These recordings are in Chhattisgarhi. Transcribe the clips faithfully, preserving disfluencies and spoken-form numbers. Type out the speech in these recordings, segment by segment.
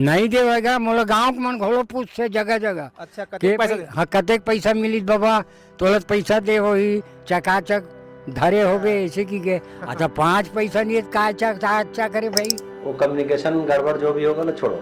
नहीं देवेगा, मोला गांव के मन घलो पूछथे जगह जगह अच्छा, के कतेक पैसा पै-, दे? हाँ, कतेक पैसा मिलिस बाबा, तोला तो पैसा दे होही, चकाचक धरे होबे, ऐसे की के। अच्छा, पाँच पैसा नहीं है, तो का अच्छा, का अच्छा करे भाई? वो कम्युनिकेशन गड़बड़ जो भी होगा ना, छोड़ो।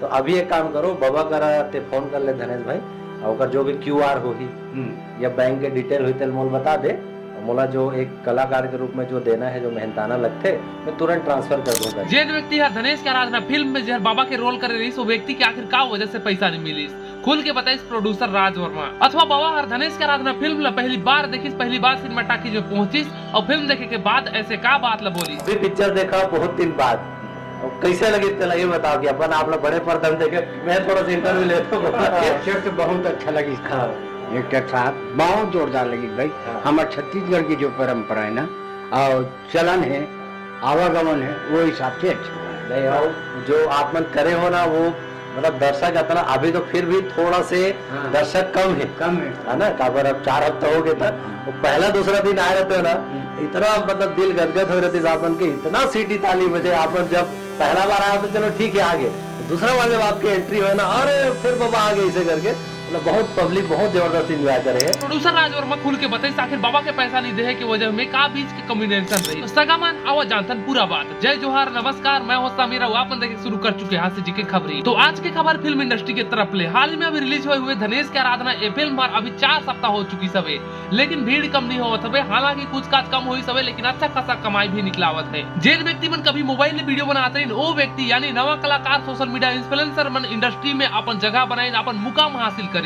तो अभी एक काम करो, बाबा करा ते फोन कर ले धनेश भाई, और ओकर जो भी क्यू आर होही हम्म। या बैंक के डिटेल होही, तेल मोल बता दे। मोला जो एक कलाकार के रूप में जो देना है, जो मेहनताना लगथे, मैं तुरंत ट्रांसफर कर दूंगा। जेन व्यक्ति हर धनेश के आराधना फिल्म में जेहर बाबा के रोल करे रहिस, वो व्यक्ति के आखिर का वजह से पैसा नहीं मिलिस, खुल के बताइस प्रोड्यूसर राज वर्मा। अथवा बाबा हर धनेश के आराधना फिल्म ला पहली बार देखिस, पहली बार सिनेमा टाकीज में पहुंचिस और फिल्म देखे के बाद ऐसे का बात ला बोलिस। भी पिक्चर देखा बहुत दिन बाद, अब कैसे लगी तेला ये बताओ कि अपन आप लोग बड़े पर्दा में देखे, मैं थोड़ा सा इंटरव्यू लेता हूँ। हाँ, पिक्चर तो बहुत अच्छा लगी था। हाँ। एक्टर साहब बहुत जोरदार लगी भाई। हाँ। हमारे छत्तीसगढ़ की जो परंपरा है ना और चलन है, आवागमन है, वो हिसाब से अच्छा लगा। नहीं, और जो आप मन करे हो ना, वो मतलब दर्शक इतना, अभी तो फिर भी थोड़ा से हाँ। दर्शक कम है। कम है। है ना, काबर अब चार हफ्ता हो गया था, वो पहला दूसरा दिन आए रहते हो ना, हम्म। इतना मतलब दिल गदगद हो रहती आप मन के, इतना सीटी ताली बजे आप मन जब पहला बार आया तो चलो ठीक है, आ गए, दूसरा बार जब आपकी एंट्री हो ना, अरे फिर बाबा आ गए, इसे करके मतलब बहुत पब्लिक बहुत जबरदस्त एंजॉय करे है। प्रोड्यूसर राज वर्मा खुल के बताइस आखिर बाबा के पैसा नहीं देहे के वजह में का बीच के कॉम्बिनेशन रही। तो सगा मन आवा जानथन पूरा बात। जय जोहार, नमस्कार, मैं हूं समीर, अउ आप मन देखे शुरू कर चुके हैं हास्य जी के खबरी। तो आज के खबर फिल्म इंडस्ट्री के तरफ ले। हाल ही में अभी रिलीज हुए, हुए धनेश के आराधना ए फिल्म हर अभी चार सप्ताह हो चुकी सवे, लेकिन भीड़ कम नहीं होवत हवे। हालांकि कुछ काज कम होई सवे, लेकिन अच्छा खासा कमाई भी निकलावत है। जेन व्यक्ति मन कभी मोबाइल में वीडियो बनात रहिन, ओ व्यक्ति यानी नवा कलाकार, सोशल मीडिया इन्फ्लुएंसर मन इंडस्ट्री में अपन जगह बनाइन, अपन मुकाम हासिल करिन।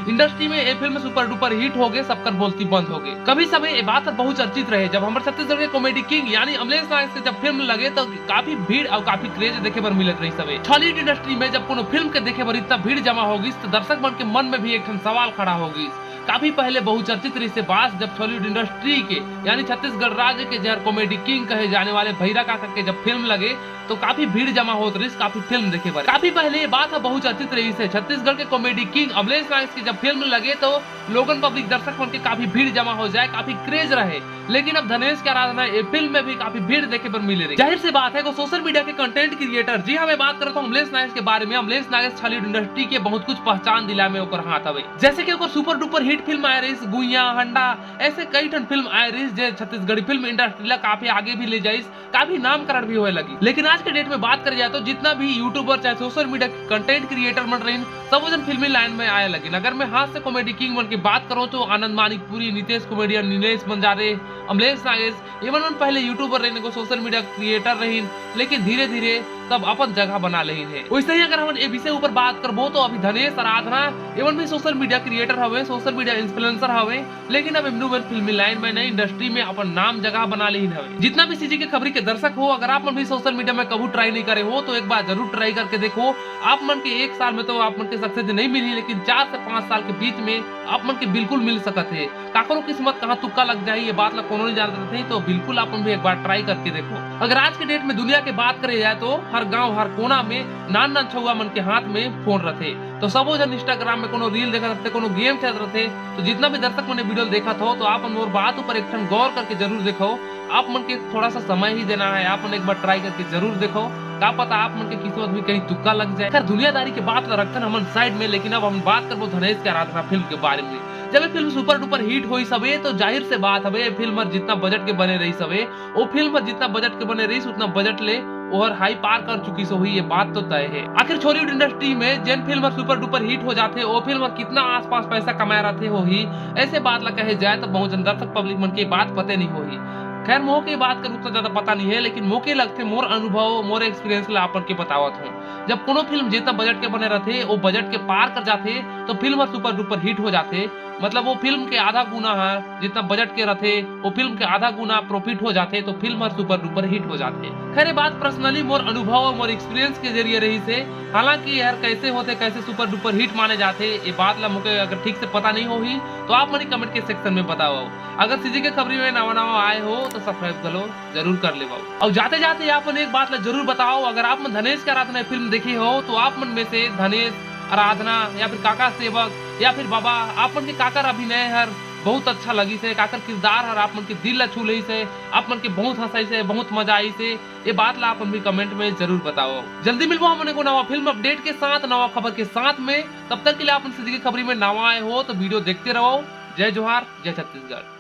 इंडस्ट्री में ए फिल्म सुपर डुपर हिट हो गए, सबकर बोलती बंद हो गए। कभी समय ए बात हर बहुत चर्चित रहे, जब हमर छत्तीसगढ़ के कॉमेडी किंग यानी अमलेश नायक के जब फिल्म लगे, तो काफी भीड़ और काफी क्रेज देखे बर मिलत रही सवे। छॉलीवुड इंडस्ट्री में जब कोनो फिल्म के देखे बर इतना भीड़ जमा हो गिस, तो दर्शक मन के मन में भी एक ठन सवाल खड़ा हो गिस। काफी पहले बहुचर्चित रहिस हे बात, जब छॉलीवुड इंडस्ट्री के यानी छत्तीसगढ़ राज्य के जेहर कॉमेडी किंग कहे जाने वाले भैरा काका के जब फिल्म लगे, तो काफी भीड़ जमा होत रहिस काफी फिल्म देखे बर। काफी पहले ये बात ह बहुचर्चित रहिस हे, छत्तीसगढ़ के कॉमेडी किंग अमलेश नायक के जब फिल्म लगे, तो लोगन पब्लिक दर्शक मन के काफी भीड़ जमा हो जाए, काफी क्रेज रहे। लेकिन अब धनेश के आराधना ये फिल्म में भी काफी भीड़ देखे बर मिले रही। जाहिर सी बात है, को सोशल मीडिया के कंटेंट क्रिएटर, जी हाँ, मैं बात करत हूँ अमलेश नागेश के बारे में। अमलेश नागेश छॉलीवुड इंडस्ट्री के बहुत कुछ पहचान दिलाए में ओकर हाथ हवे। जैसे कि ओकर सुपर डुपर हिट फिल्म आए रहिस गुइया हंडा, ऐसे कई ठन फिल्म आए रहिस जे छत्तीसगढ़ी फिल्म इंडस्ट्री ला काफी आगे भी ले जाइस, काफी नामकरण भी होए लगी। लेकिन आज के डेट में बात करे जाए तो जितना भी यूट्यूबर चाहे सोशल मीडिया के कंटेंट क्रिएटर मन रहिन, सबो जन फिल्मी लाइन में आए लगिन। अगर मैं हास्य कॉमेडी किंग मन की बात करूँ तो आनंद मानिकपुरी, नितेश कॉमेडियन, नीलेश मंजारे, अमलेश नागेश, एमन मन पहले यूट्यूबर रहिन, एगो सोशल मीडिया क्रिएटर रहिन, लेकिन धीरे-धीरे सब अपन जगह बना लेहिन हे। वैसे ही अगर हमन ए विषय ऊपर बात करबो तो अभी धनेश, आराधना, एमन भी सोशल मीडिया क्रिएटर हवे, सोशल मीडिया इन्फ्लुएंसर हवे, लेकिन अब एमनू मन फिल्मी लाइन में नई इंडस्ट्री में अपन नाम जगह बना लेहिन हवे। जितना भी सीजी के खबरी के दर्शक हो, अगर आप मन भी सोशल मीडिया में कभू ट्राई नहीं करे हो तो एक बार जरूर ट्राई करके देखो। आप मन के एक साल में तो आप मन के सक्सेस नहीं मिली, लेकिन चार से पाँच साल के बीच में आप मन के बिल्कुल मिल सकत हे। काकरो किस्मत कहाँ तुक्का लग जाही, ये बात ला कोनो नहीं जानत रथे, तो बिल्कुल आप मन भी एक बार ट्राई करके देखो। अगर आज के डेट में दुनिया के बात करे जाए तो हर गांव, हर कोना में नान नान छउआ मन के हाथ में फोन रथे, तो सबो जन इंस्टाग्राम में कोनो रील देखत रथे, कोनो गेम खेलत रथे। तो जितना भी दर्शक मन ये वीडियो देखत हो, तो आप मन मोर बात ऊपर एक ठन गौर करके जरूर देखो। आप मन के थोड़ा सा समय ही देना है, आप मन एक बार ट्राई करके जरूर देखो, का पता आप मन के किस्मत भी कहीं तुक्का लग जाए। खैर, दुनियादारी के बात ला रखथन हमन साइड में, लेकिन अब हम बात करबो धनेश के आराधना फिल्म के बारे में। जब ये फिल्म सुपर डुपर हिट होइस हवे, तो जाहिर से बात हवे, ये फिल्म हर जितना बजट के बने रहिस हवे, वो फिल्म हर जितना बजट के बने रहिस, उतना बजट ले ओहर हाई पार कर चुकिस होही, ये बात तो तय है। आखिर छॉलीवुड इंडस्ट्री में जेन फिल्म हर सुपर डुपर हिट हो जाथे, वो फिल्म हर कितना आसपास पैसा कमाए रहथे होही, ऐसे बात ला कहे जाए तो बहुत जन दर्शक पब्लिक मन के बात पते नहीं होही। खैर, मोह के बात कर उतना ज्यादा पता नहीं है, लेकिन मोके लगथे, मोर अनुभव, मोर एक्सपीरियंस ला आप मन के बतावत हूँ। जब कोनो फिल्म जितना बजट के बने रहथे, वो बजट के पार कर जाथे, तो फिल्म हर सुपर डुपर हिट हो जाथे। मतलब, वो फिल्म के आधा गुना ह, जितना बजट के रथे, वो फिल्म के आधा गुना प्रॉफिट हो जाथे, तो फिल्म हर सुपर डुपर हिट हो जाथे। खैर, ये बात पर्सनली मोर अनुभव और मोर एक्सपीरियंस के जरिए रहिस हे। हालांकि ये हर कैसे होथे, कैसे सुपर डुपर हिट माने जाथे, ये बात ला मोके अगर ठीक से पता नहीं होही, तो आप मन कमेंट के सेक्शन में बताओ। अगर सीजी के खबरी में नवा नवा आए हो, तो सब्सक्राइब घलो जरूर कर लेवव। और जाते जाते आप मन एक बात ला जरूर बताओ, अगर आप मन धनेश के आराधना फिल्म देखे हो, तो आप मन में से धनेश, आराधना या फिर काका सेवक या फिर बाबा, आप मन के काकर अभिनय हर बहुत अच्छा लगिस हे, काकर किरदार हर आप मन के दिल ला छू लेइस हे, आप मन के बहुत हंसाइस हे, बहुत मजा आइस हे, ये बात ला आप मन भी comment में जरूर बताओ। जल्दी मिलबो हमन एगो नवा फिल्म update के साथ, नवा खबर के साथ में। तब तक के लिए आप मन से खबरी में नवा आए हो तो video देखते रहो। जय जोहार, जय छत्तीसगढ़।